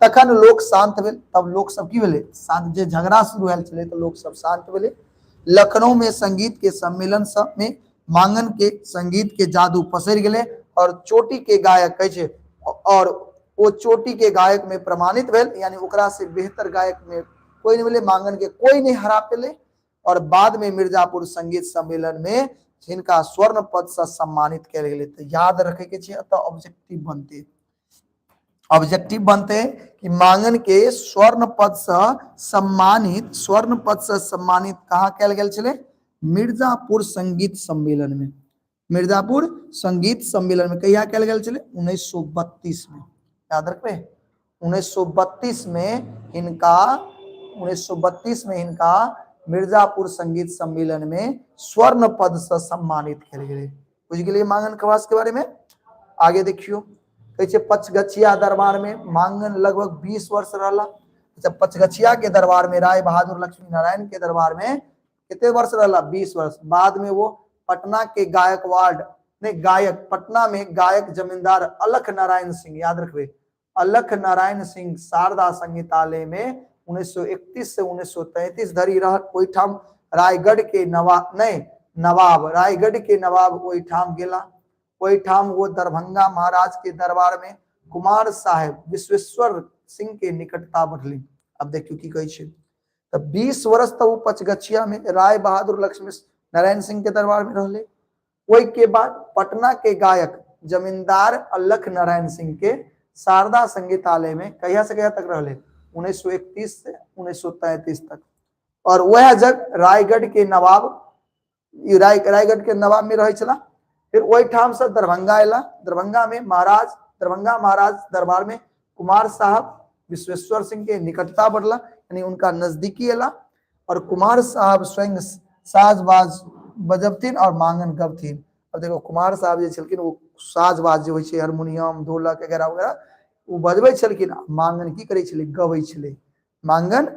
तखन लोक शांत भेल। तब लोक सब की भेलै? शांत। जे झगड़ा शुरू भेल छलै तऽ लोक सब शांत भेलै। लखनऊ में संगीत के सम्मेलन सब में मांगन के संगीत के जादू पसरि गेलै और चोटी के गायक कहै छै, और ओ चोटी के गायक में प्रमाणित भेल, यानी ओकरा से बेहतर गायक में कोई नहीं मिले, मांगन के कोई नहीं हरा पेले। और बाद में मिर्जापुर संगीत सम्मेलन में हिनका स्वर्ण पद से सम्मानित कयल गेलै। तऽ याद रखे के छै, एतऽ ऑब्जेक्टिव बनते, ऑब्जेक्टिव बनते कि मांगन के स्वर्ण पद से सम्मानित, स्वर्ण पद से सम्मानित कहाँ कयल गेल छलै? मिर्जापुर संगीत सम्मेलन में। मिर्जापुर संगीत सम्मेलन में कहिया कयल गेल छलै? 1932 में। याद रखबै, 1932 में हिनका, 1932 में हिनका मिर्जापुर संगीत सम्मेलन में स्वर्ण पद से सम्मानित कयल गेलै। बुझि गेलियै मांगन खवास के बारे में? आगे देखियो, कहै छै पचगछिया दरबार में मांगन लगभग 20 वर्ष रहला। अच्छा, पचगछिया के दरबार में, राय बहादुर लक्ष्मी नारायण के दरबार में कितने वर्ष रहला? 20 वर्ष। बाद में वो पटना के गायकवाड़ नहीं, गायक, पटना में गायक जमींदार अलख नारायण सिंह, याद रखबे, अलख नारायण सिंह शारदा संगीतालय में 1931 से 1933 धरि रह। ओहिठाम रायगढ़ के नवाब नहीं, नवाब, रायगढ़ के नवाब ओहिठाम गेला। ओहिठाम वो दरभंगा महाराज के दरबार में कुमार साहेब विश्वेश्वर सिंह के निकटता बढ़ली। अब देखियो की कहै छै। तऽ 20 वर्ष तऽ ओ पचगछिया में राय बहादुर लक्ष्मी नारायण सिंह के दरबार में रहले। ओहि के बाद पटना के गायक जमींदार अलख नारायण सिंह के शारदा संगीतालय में कहिया से कहिया तक रहले? 1931 से 1933 तक। और वह जग रायगढ़ के नवाब, रायगढ़ के नवाब में रहै छला। फिर ओहिठाम से दरभंगा अयला। दरभंगा में महाराज, दरभंगा महाराज दरबार में कुमार साहब विश्वेश्वर सिंह के निकटता बढ़ला, यानी उनका नजदीकी अयला और कुमार साहब स्वयं साजबाज बजबथिन और मांगन गबथिन। अब देखो, कुमार साहब जे छलखिन ओ साजबाज जे होइ छै, हारमोनियम, ढोलक वगैरह वगैरह, ओ बजबै छलखिन। मांगन की करै छलै? गबै छलै। मांगन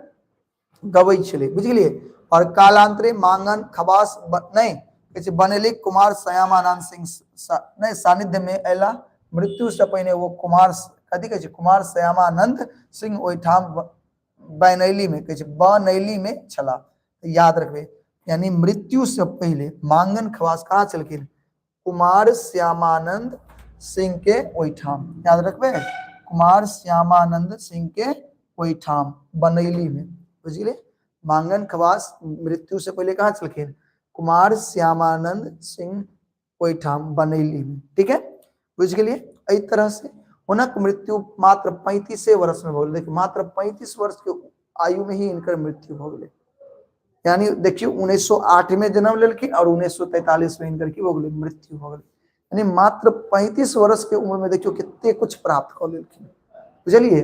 गबै छलै, बुझि गेलियै? और कालांतरे मांगन खबास नहि कहै छै, बनेली कुमार श्यामानंद सिंह नहि सानिध्य में अयला। मृत्यु से पहिने वो कुमार, कथी कहै छै, कुमार श्यामानंद सिंह ओहिठाम बनैली में कहै छै, बनैली में छला। याद रखबै, यानी मृत्यु से पहिले मांगन खवास कहाँ छलखिन? कुमार श्यामानंद सिंह के ओहिठाम। याद रखबै, कुमार श्यामानंद सिंह के ओहिठाम बनैली में। बुझि गेलियै? मांगन खवास मृत्यु से पहिले कहाँ छलखिन? कुमार श्यामानंद सिंह ओहिठाम बनैली में। ठीक है, बुझि गेलियै? एहि तरह से हुनक मृत्यु मात्र 35 वर्ष में भऽ गेलै। देखियौ, मात्र 35 वर्ष के आयु में ही हिनकर मृत्यु भऽ गेलै। यानी देखियौ, 1908 में जन्म लेलखिन और 1943 में हिनकर की भऽ गेलै? मृत्यु भऽ गेलै। यानी मात्र 35 वर्ष के उम्र में देखियौ कते कुछ प्राप्त कऽ लेलखिन। बुझलियै?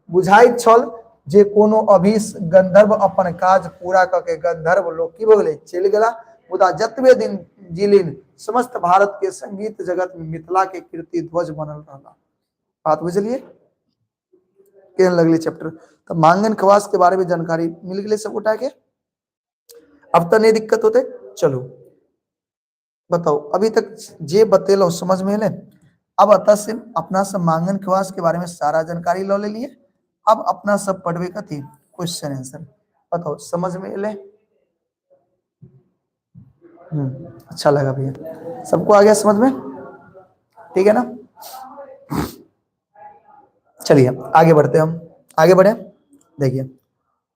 बुझाइत छल जे कोनो अभीष गंधर्व अपन काज पूरा कऽ के गंधर्व लोक की भऽ गेलै? चलि गेला। मुदा जतबे दिन जीलिन, समस्त भारत के संगीत जगत में मिथिला के कीर्ति ध्वज बनल रहला। बात बुझलियै? केहन लगलै चैप्टर? तऽ मांगन खवास के बारे में जानकारी मिल गेलै सब गोटा के? अब तऽ नहि दिक्कत होते। चलू, बताउ, अभी तक जे बतेलहुँ समझ में एलै? अब अतः से अपना सब मांगन खवास के बारे में सारा जानकारी लऽ लेलियै। अब अपना सब पढ़बै कथी? Question answer. बताउ, समझ में एलै? अच्छा लगा भैया? सबको आ गया समझ में? ठीक है ना? चलिए आगे बढ़ते हैं हम। आगे बढ़े, देखिए,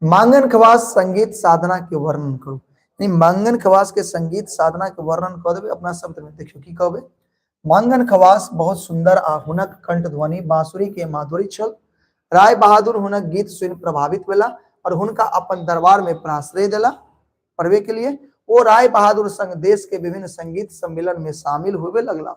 मांगन खवास संगीत साधना के वर्णन करू। नहीं, मांगन खवास के संगीत साधना के वर्णन कऽ देबै अपना शब्द में। देखियो की कहबै। मांगन खवास बहुत सुंदर आ हुनक कंठ ध्वनि बांसुरी के माधुरी छल। राय बहादुर हुनक गीत सुनि प्रभावित भेला और हुनका अपन दरबार में प्रश्रय देला पढ़वे के लिए। ओ राय बहादुर संग देश के विभिन्न संगीत सम्मेलन में शामिल होवे लगला।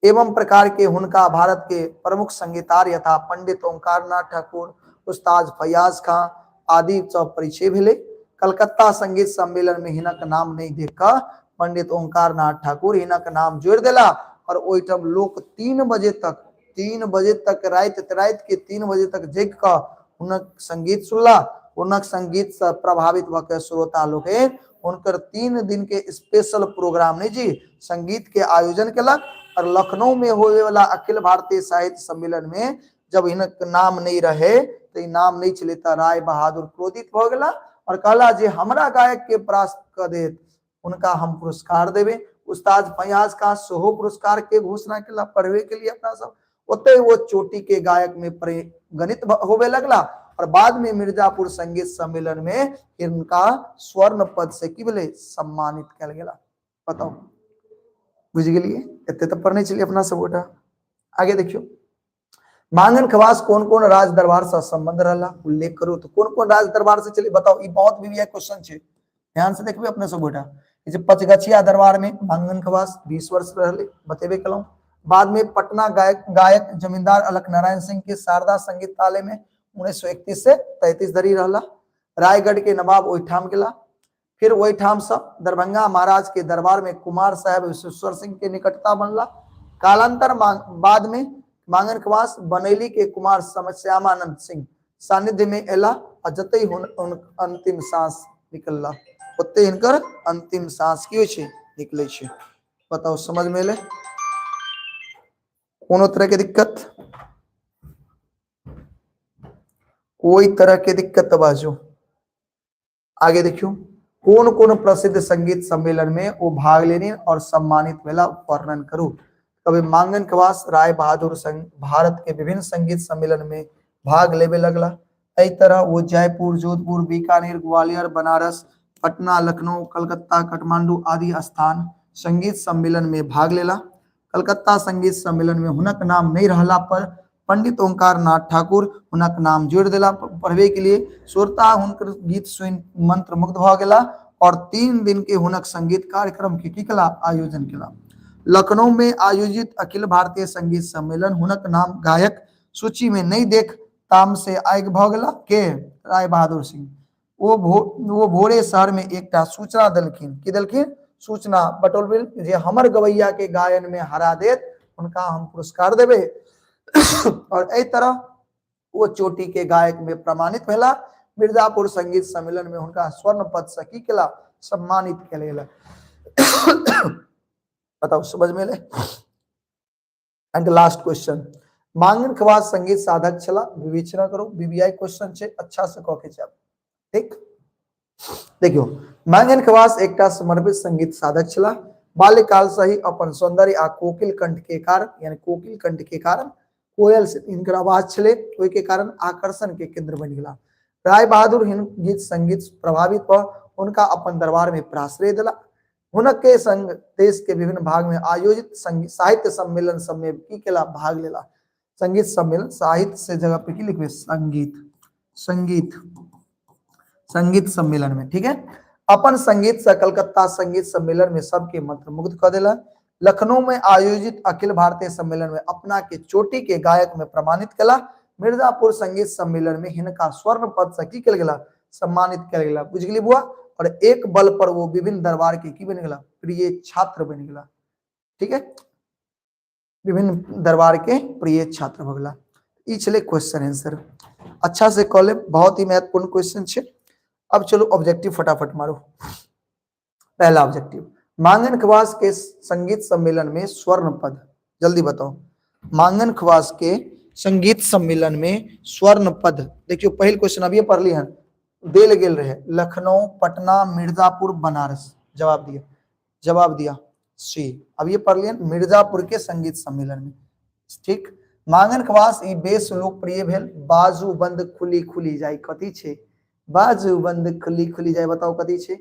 एवं प्रकार के हुनका भारत के प्रमुख संगीतकार यथा पंडित ओंकारनाथ ठाकुर, उस्ताद फैयाज खां आदि सब परिचय भेलै। कलकत्ता संगीत सम्मेलन में हिनक नाम नहीं देख कऽ पंडित ओंकारनाथ ठाकुर हिनक नाम जोड़ि देला और ओहिठाम लोक 3 बजे तक, 3 बजे तक राति राति के 3 बजे तक जगि कऽ हुनक संगीत सुनला। हुनक संगीत से प्रभावित भऽ के श्रोता लोकनि हुनकर 3 दिन के स्पेशल प्रोग्राम नहीं जी संगीत के आयोजन केलक। और लखनऊ में होवे वाला अखिल भारतीय साहित्य सम्मेलन में जब हिनक नाम नहीं रहे तो नाम नहीं छलै तऽ राय बहादुर क्रोधित भऽ गेला और कहला जे हमरा गायक के परास्त कऽ देत उनका हम पुरस्कार देवे। उस्ताद फयाज का सेहो पुरस्कार के घोषणा केला पढ़वे के लिए अपना सब। ओते वो चोटी के गायक में परिगणित होवे लगला और बाद में मिर्जापुर संगीत सम्मेलन में इनका स्वर्ण पद से की भेलै सम्मानित कयल गेला। बताउ बुझि गेलियै? एते तऽ पढ़ने छलियै अपना सब गोटा। आगे देखियौ, मांगन खवास कोन कोन राज दरबार से संबंध रहला उल्लेख करू। तो कोन कोन राज दरबार से चलिए बताओ, ई बहुत भी क्वेश्चन छै, ध्यान से देखबे अपने सब गोटा। जे पचगछिया दरबार में मांगन खवास 20 वर्ष रहले, बतेबे कलौ। बाद में पटना गायक गायक जमींदार अलख नारायण सिंह के शारदा संगीत ताले में 1931 से 33 धरि रहला। रायगढ़ के नवाब ओहिठाम गेला। फिर ओहिठाम से दरभंगा महाराज के दरबार में कुमार साहेब विश्वेश्वर सिंह के निकटता बनला। कालांतर बाद में मांगन खवास बनैली के कुमार श्यामानंद सिंह सानिध्य में एला आ जते अंतिम सांस निकलला ओते हिनकर अंतिम सांस की होइ छै निकले छै। बताउ समझ में एलै? कोनो तरह के दिक्कत? कोई तरह के दिक्कत तो बाजू। आगे देखियो, कोन कोन प्रसिद्ध संगीत सम्मेलन में वो भाग लेने और सम्मानित भेला वर्णन करू। कभी मांगन खवास राय बहादुर संग भारत के विभिन्न संगीत सम्मेलन में भाग लेवे लगला। एहि तरह वो जयपुर, जोधपुर, बीकानेर, ग्वालियर, बनारस, पटना, लखनऊ, कलकत्ता, काठमांडू आदि स्थान संगीत सम्मेलन में भाग लेला। कलकत्ता संगीत सम्मेलन में हुनक नाम नहीं रहला पर पंडित ओंकार नाथ ठाकुर हुनक नाम जोड़ देला पढ़वे के लिए। श्रोता हुनकर गीत सुन मंत्र मुग्ध भ गेला और 3 दिन के हुनक संगीत कार्यक्रम के की कला आयोजन केला। लखनऊ में आयोजित अखिल भारतीय संगीत सम्मेलन हुनक नाम गायक सूची में नहीं देख ताम से आगि भ गेला के राय बहादुर सिंह। वो भोरे शहर में एकटा सूचना देलखिन। की देलखिन? सूचना बटोलबिन जे हमर गवैया के गायन में हरा देत उनका हम पुरस्कार देबे। और एहि तरह वो चोटी के गायक में प्रमाणित भेला। मिर्जापुर संगीत सम्मेलन में हुनका स्वर्ण पद से की केला सम्मानित कयल गेला। बताउ समझ में एलै? एंड लास्ट क्वेश्चन, मांगन खवास संगीत साधक छला, विवेचना करू। बीबीआई क्वेश्चन छै, अच्छा से कऽ के जायब। ठीक, देखियो मांगन खवास एकटा समर्पित संगीत साधक छला। बाल्यकाल से ही अपन सौंदर्य आ कोकिल कंठ के कारण, यानी कोकिल कंठ के कारण कोयल से हिनकर आवाज छलै, ओहि के कारण आकर्षण के केंद्र बनि गेला। राय बहादुर हिन गीत संगीत प्रभावित भऽ हुनका अपन दरबार में प्राश्रय देला। हुनक के संग देश के विभिन्न भाग में आयोजित संगीत साहित्य सम्मेलन सब में की केला भाग लेला। संगीत सम्मेलन साहित्य से जगह पे की लिखबे संगीत, संगीत, संगीत सम्मेलन में, ठीक है। अपन संगीत से कलकत्ता संगीत सम्मेलन में सबके मंत्रमुग्ध कर देला। लखनऊ में आयोजित अखिल भारतीय सम्मेलन में अपना के चोटी के गायक में प्रमाणित केला। मिर्जापुर संगीत सम्मेलन में हिनका स्वर्ण पद से की कयल गेला सम्मानित कयल गेला। बुझ गेली बुआ? और एक बल पर वो विभिन्न दरबार के की बनि गेला प्रिय छात्र बनि गेला। ठीक है, विभिन्न दरबार के प्रिय छात्र भ गेला। ई छलै क्वेश्चन आंसर। अच्छा से कऽ लेब, बहुत ही महत्वपूर्ण क्वेश्चन छै। अब चलो ऑब्जेक्टिव फटाफट मारो। पहला ऑब्जेक्टिव, मांगन खवास के संगीत सम्मेलन में स्वर्ण पद, जल्दी बताओ। मांगन खवास के संगीत सम्मेलन में स्वर्ण पद, देखियो पहिल क्वेश्चन अभी पढ़ली हन, देल गेल रहे लखनऊ, पटना, मिर्जापुर, बनारस। जवाब दिया, जवाब दिया सी। अब ये पढ़ लियन मिर्जापुर के संगीत सम्मेलन में। ठीक, मांगन खवास ई बेस लोकप्रिय भेल। बाजू बंद खुली खुली जाय, कथी छे बाजू बंद खुली खुली जाय, बताओ कथी छे?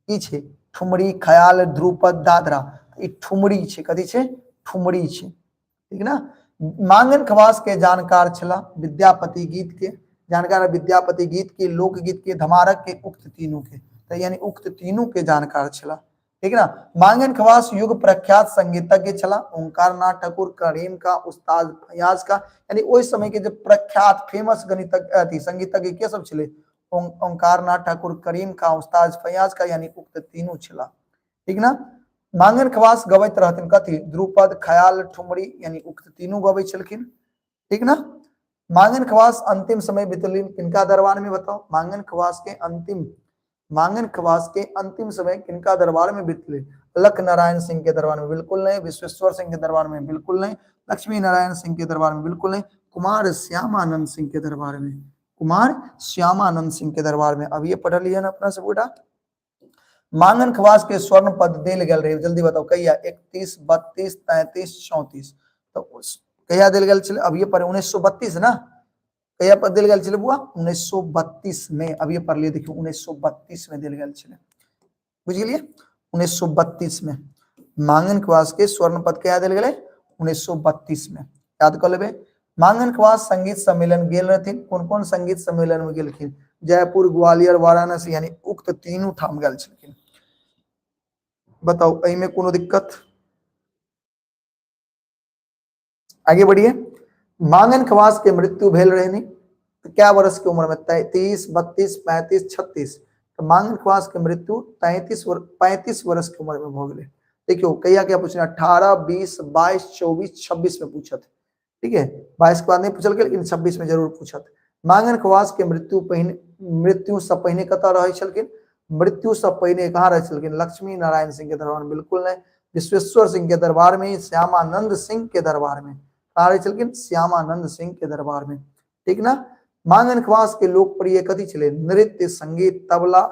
ई छे ठुमरी, ख्याल, ध्रुपद, दादरा। ई ठुमरी छे, कथी छे? ठुमरी छे, ठीक ना। मांगन खवास के जानकार छला विद्यापति गीत के जानकार, विद्यापति गीत के, लोकगीत के, धमारक के, उक्त तीनों के, तो यानी उक्त तीनों के जानकार छला, ठीक ना। मांगन खवास युग प्रख्यात संगीतज्ञ छला। ओंकार नाथ ठाकुर, करीम का, उस्ताद फयाज का, यानी ओहि समय के जो प्रख्यात फेमस गणितज्ञ अथी संगीतज्ञ के सब छले, ओंकार नाथ ठाकुर, करीम का, उस्ताद फयाज का, यानी उक्त तीनों छला, ठीक ना। मांगन खवास गबैत रहथिन कथी? ध्रुपद, ख्याल, ठुमरी, यानी उक्त तीनों गबै छलखिन, ठीक ना। मांगन खवास अंतिम समय बितौलनि किनका दरबार में बताओ? मांगन खवास के अंतिम, मांगन खवास के अंतिम समय किनका दरबार में बितले? लख नारायण सिंह के दरबार में बिल्कुल नहीं, विश्वेश्वर सिंह के दरबार में बिल्कुल नहीं, लक्ष्मी नारायण सिंह के दरबार में बिल्कुल नहीं, कुमार श्यामानंद सिंह के दरबार में, कुमार श्यामानंद सिंह के दरबार में। अब ये पढ़ लिया ना अपना सब गोटा। मांगन खवास के स्वर्ण पद देल गेल रहे, जल्दी बताओ कहिया? 31, 32, 33, 34। तो कहिया देल गेल छलै? अब ये पर 1932 ना, कहिया पर देल गेल छलै बुआ? 1932 में। अब ये पढ़ लिया, देखियो 1932 में देल गेल छलै, बुझ गेलियै? 1932 में मांगन खवास के स्वर्ण पद कहिया देल गेलै? 1932 में। याद कर लेबै। मांगन खवास संगीत सम्मेलन गेल रहथिन, कोन कोन संगीत सम्मेलन में गेलखिन? जयपुर, ग्वालियर, वाराणसी, यानी उक्त तीनू ठाम गेल छलखिन। बताउ एहिमे कोनो दिक्कत? आगे बढ़िए। मांगन खवास के मृत्यु भेल रहनी तो क्या वर्ष के उम्र में? 33, 32, 35, 36। तो मांगन खवास के मृत्यु 35 वर्ष के उम्र में भ गेलै। देखियो कहिया क्या पूछने? 18, 20, 22, 24, 26 में पूछत, ठीक है? 22 के बाद नहीं पूछल गेल, लेकिन 26 में जरूर पूछत। मांगन खवास के मृत्यु पहिने, मृत्यु से पहिने कतऽ रहै छलखिन? मृत्यु से पहिने कहाँ रहै छलखिन? लक्ष्मी नारायण सिंह के दरबार में बिल्कुल नहीं, विश्वेश्वर सिंह के दरबार में, श्यामानंद सिंह के दरबार में। कहाँ रहै छलखिन? श्यामानंद सिंह के दरबार में, ठीक ना? मांगन खवास के लोकप्रिय कथी छलै? नृत्य, संगीत, तबला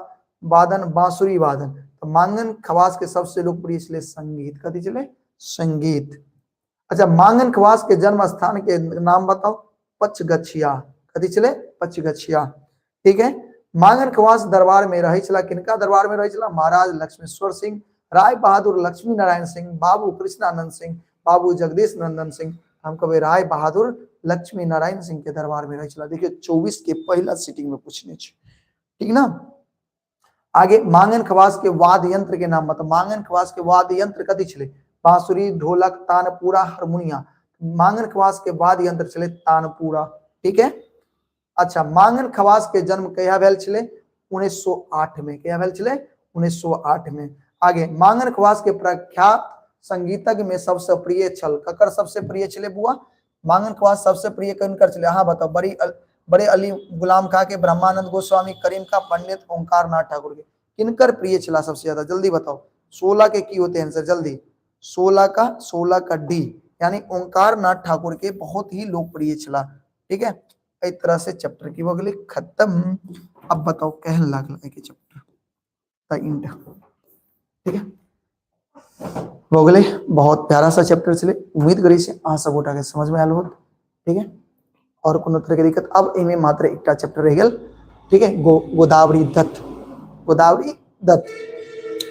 वादन, बांसुरी वादन। तो मांगन खवास के सबसे लोकप्रिय छलै संगीत। कथी छलै? संगीत। अच्छा, मांगन खवास के जन्म स्थान के नाम बताओ। पचगछिया। कथी छलै? पचगछिया, ठीक है। मांगन खवास दरबार में रहै छला, किनका दरबार में रहै छला? महाराज लक्ष्मेश्वर सिंह, राय बहादुर लक्ष्मी नारायण सिंह, बाबू कृष्णानंद सिंह, बाबू जगदीश नंदन सिंह। हम कहबै राय बहादुर लक्ष्मी नारायण सिंह के दरबार में रहै छला। देखियो 24 के पहला सीटिंग में पूछने छै, ठीक ना? आगे मांगन खवास के वाद्य यंत्र के नाम बताओ। मांगन खवास के वाद्य यंत्र कथी छलै? बांसुरी, ढोलक, तानपूरा, हारमोनिया। मांगन खवास के वाद्य यंत्र छलै तानपूरा, ठीक है। अच्छा, मांगन खवास के जन्म कहिया भेल छलै? 1908 में। कहिया भेल छलै? 1908 में। आगे मांगन खवास के प्रख्यात संगीतज्ञ में सबसे प्रिय छल, ककर सबसे प्रिय छलै बुआ? मांगन खवास सबसे प्रिय किनकर छलै? अहाँ बताओ। बड़े अली गुलाम खां के, ब्रह्मानंद गोस्वामी, करीम खां, पंडित ओंकार नाथ ठाकुर के, किनकर प्रिय छला सबसे ज्यादा? जल्दी बताओ। 16 के की होते हैं आंसर, जल्दी। 16 का डी, यानी ओंकार नाथ ठाकुर के बहुत ही लोकप्रिय छला, ठीक है। एहि तरह से चैप्टर की भऽ गेलै खत्म। अब बताओ केहन लागल एहि के चैप्टर? त ठीक है, भऽ गेलै। बहुत प्यारा सा चैप्टर छलै। उम्मीद करै छी अहाँ सब गोटा के समझ में आयल होत, ठीक है। और कोनो तरह के दिक्कत? अब एहिमे मात्र एकटा चैप्टर रहि गेल, ठीक है, गोदावरी दत्त, गोदावरी दत्त,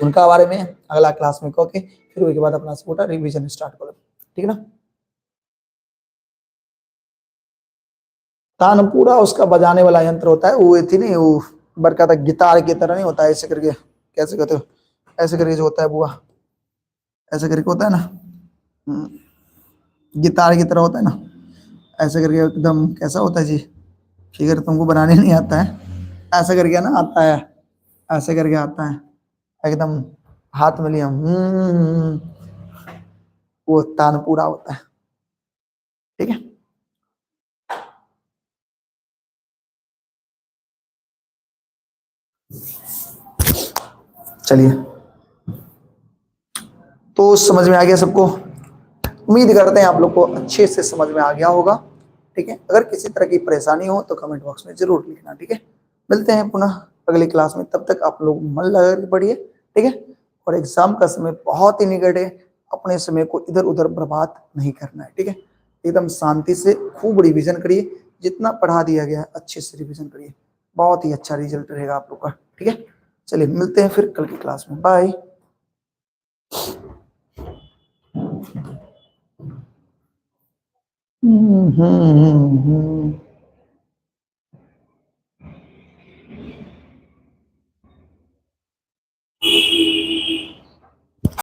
उनका बारे में अगला क्लास में कह के फिर ओहिके बाद अपना सब गोटा रिवीजन स्टार्ट करब, ठीक ना? तानपूरा उसका बजाने वाला यंत्र होता है, वो थी नहीं, वो बड़का था गिटार की तरह नहीं होता है, ऐसे करके, कैसे कहते हो, ऐसे करके जो होता है बुआ, ऐसे करके होता है ना, गिटार की तरह होता है ना, ऐसे करके एकदम कैसा होता है जी, फिगर तुमको बनाने नहीं आता है, ऐसे करके ना आता है, ऐसे करके आता है एकदम हाथ में लिया, वो तानपूरा होता है, ठीक है। चलिए, तो समझ में आ गया सबको? उम्मीद करते हैं आप लोग को अच्छे से समझ में आ गया होगा, ठीक है। अगर किसी तरह की परेशानी हो तो कमेंट बॉक्स में जरूर लिखना, ठीक है। मिलते हैं पुनः अगली क्लास में, तब तक आप लोग मन लगा के पढ़िए, ठीक है। और एग्जाम का समय बहुत ही निकट है, अपने समय को इधर उधर बर्बाद नहीं करना है, ठीक है। एकदम शांति से खूब रिवीजन करिए, जितना पढ़ा दिया गया है अच्छे से रिवीजन करिए, बहुत ही अच्छा रिजल्ट रहेगा आप लोग का, ठीक है। चलिए मिलते हैं फिर कल की क्लास में, बाय।